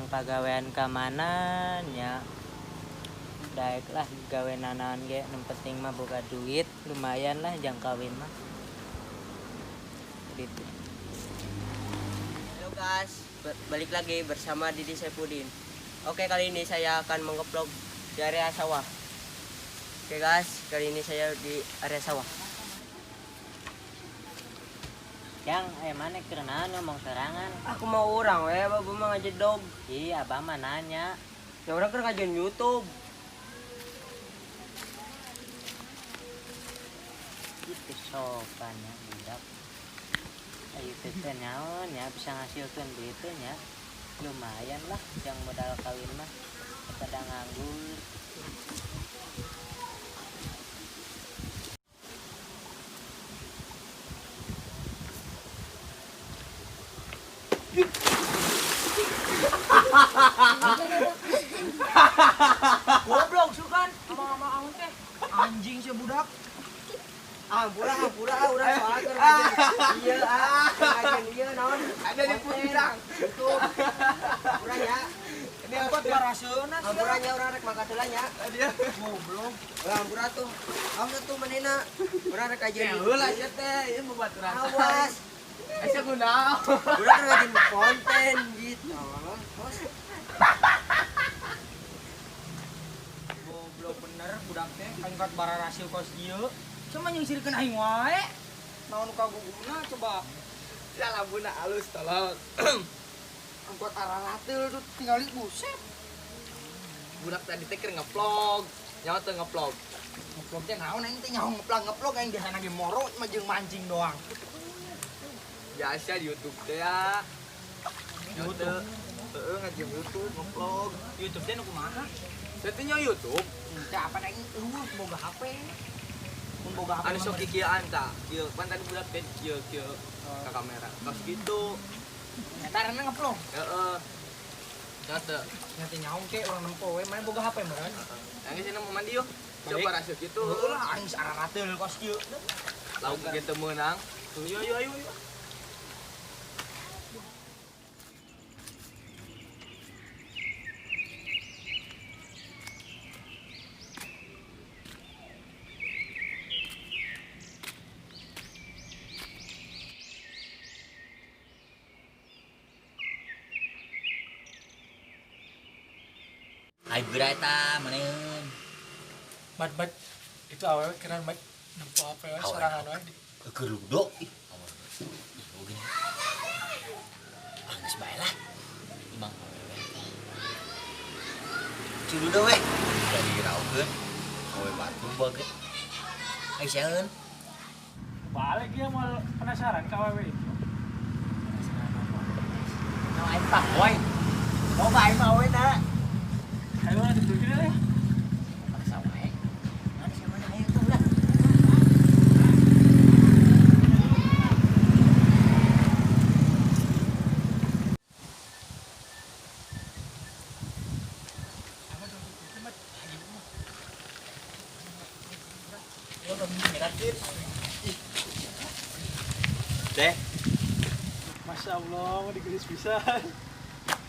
Hayang pagawean ka mana nya. Daek lah gawe nanaon ge, nu penting mah boga duit, lumayan lah jang kawin mah. Gitu. Halo guys, balik lagi bersama Didi Saipudin. Oke, kali ini saya akan mengevlog di area sawah. Oke guys, kali ini saya di area sawah. Yang, mana keur naon ngomong sorangan? Aku mau urang we, babu mah ngajedog. Ih, abah mah nanya. Ya urang keur ngajeun YouTube. Itu sopan ya budak. YouTube teh naon ya bisa ngasilkeun duit teh nya. Lumayan lah yang modal kawin mah daripada nganggur. Goblok sukan ama-ama aun teh. Anjing si budak. Ampura, ampura, urang soalnya keur ngajeun. Ieu ah, ngajeun ieu naon? Ada di pundak. YouTube. Ampura nya. Ini apa paraseuna sia? Ampura nya urang rek makan heula nya. Goblok. Urang ampura tuh. Awas tuh manehna. Urang rek ngajeun. Ya heula sia teh, ieu babaturan. Awas. Asa kunaon? Urang keur ngajeun konten gitu. Awas. Goblok bener budak teh angkat bararasil kos ieu. Cuma nyungsirkeun aing wae. Naon nu kaguguna coba. Ya lambuna alus tolong. Angkot ararateul tuh tinggali buset. Budak tadi teh keur ngevlog. Nyawa teu ngevlog. Ngevlog teh naon aing teh nyaho ngevlog aing biasana ge moro mah jeung mancing doang. Biasa di YouTube teh ya. YouTube. Heeh, ngajem YouTube ngevlog. YouTube teh nu kumaha? Saya teh nyaho YouTube. Teh apa aing eueuh boga HP. Mun boga HP Anu sok kikieuan tah. Kieu pan tadi budak teh kieu kieu ka kamera. Kos gitu. Eta arana ngevlog. Heeh. Nyaho teu. Nya teh nyaho ke urang nempo we, mana boga HP meureun. Yang sini mau mandi yuk. Coba rasio gitu. Heeh lah aing ararateul kos kieu. Lauk ge teu meunang. Ayo ayo ayo. Ai beura eta maneun. Mat itu awewe keren mat nempo HP we sorangan we. Keur ludo ih awewe. Ih oge. Ah geus bae lah. Imang awewe. Ciludo we. Dari raukeun. Awewe batu bae. Ai sieun. Balik dia mau penasaran ka awewe itu. No aing pak boy. Loba aing mah awewe na. Ayo lah ditutukin lah. Paksa wae. Mana sih mana ayo tuh udah. Deh. Masya Allah, digelis bisa.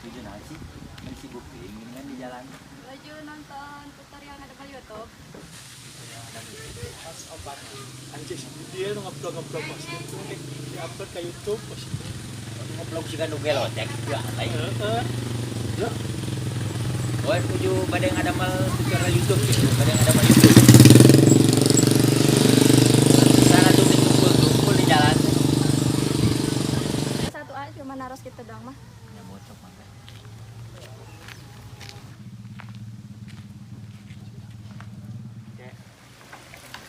Tujuh naon sih? Kan sibuk teuing kan di jalan. Baju nonton tutorial ada di YouTube. Pas obat. Anjir, dia nu ngeblog-ngeblog pas gitu di-upload ke YouTube pas itu. Ngeblog sih kan nu gelotek juga lain. Heeh. Yo. Boy tuju bade ngadamel tutorial YouTube gitu, bade ngadamel YouTube. Sana tuh kumpul-kumpul di jalan. Satu aja cuma naros gitu doang mah. Ya bocok mah.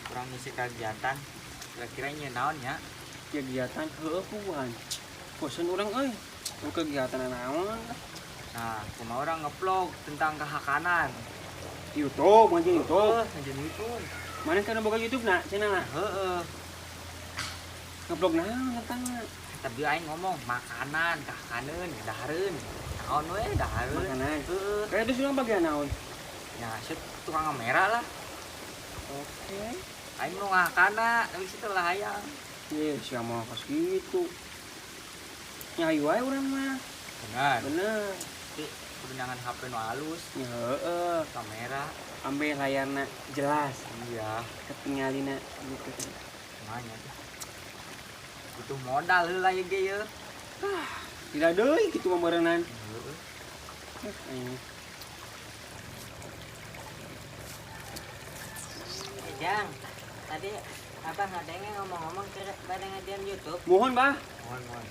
Kurang ngisi kegiatan, kira-kira nyeun naon nya? Kegiatan heueuh kuan. Bosen urang euy. Mun kegiatan naon? Nah, kumaha urang ngevlog tentang kahakanan. YouTube, ngajeun YouTube. Heueuh, ngajeun YouTube. Mana kana boga YouTube na, cenah na? Heeh. Ngevlog naon tentang? Tapi aing ngomong makanan, kahakaneun, dahareun. Naon we dahareun. Makanan. Heeh. Kayak itu urang bagian naon? Ya, set tukang kamera lah. Oke. Aing nu ngahakana, tapi situ lah hayang. Ye, sia mah kos gitu. Nya hayu wae urang mah. Benar. Bener. Tapi Kudu nyangan HP nu halus, Ya heeh, kamera. Ambe layarna jelas, Iya, ketinggalina gitu. Makanya tuh. Butuh modal heula ieu ge ieu. Tidak deui kitu mah meureunnan. Heeh. Aing. Eh, Jang, tadi Abah ngadenge ngomong-ngomong ke bade ngajian YouTube. Mohon, Bah. Mohon, mohon.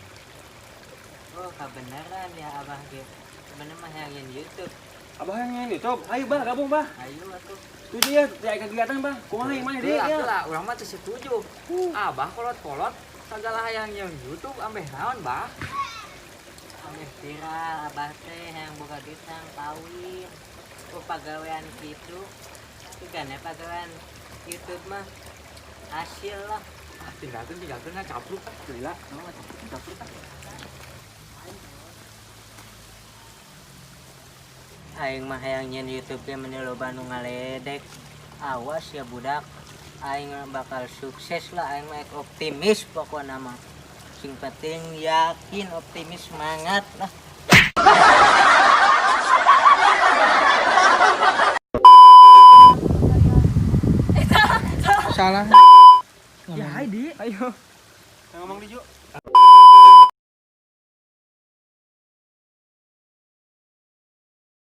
Oh, kebenaran ya Abah ge. Sebenarnya mah yang YouTube. Abah yang nyanyi YouTube. Ayo, Bah, gabung, Bah. Ayo atuh. Setuju ya, tidak kegiatan, Bah. Kumaha yang mana deui Heula, ya? heula, urang mah teu setuju. Abah kolot-kolot sagala hayang yang YouTube ambeh naon, Bah? Ambeh viral Abah teh yang boga duit yang kawin. Oh, pagawean kitu. Itu kan ya pagawean YouTube mah hasil lah. Ah, tinggalkeun tinggalkeun nah capluk ah. Gila. Oh, capluk ah. Aing mah hayang nyen YouTube ge meni loba nu ngaledek. Awas ya budak. Aing bakal sukses lah, aing mah optimis pokokna mah. Sing penting yakin, optimis, semangat lah. Salah. Ya, hai Di. Ayo. Ngomong di, Ju.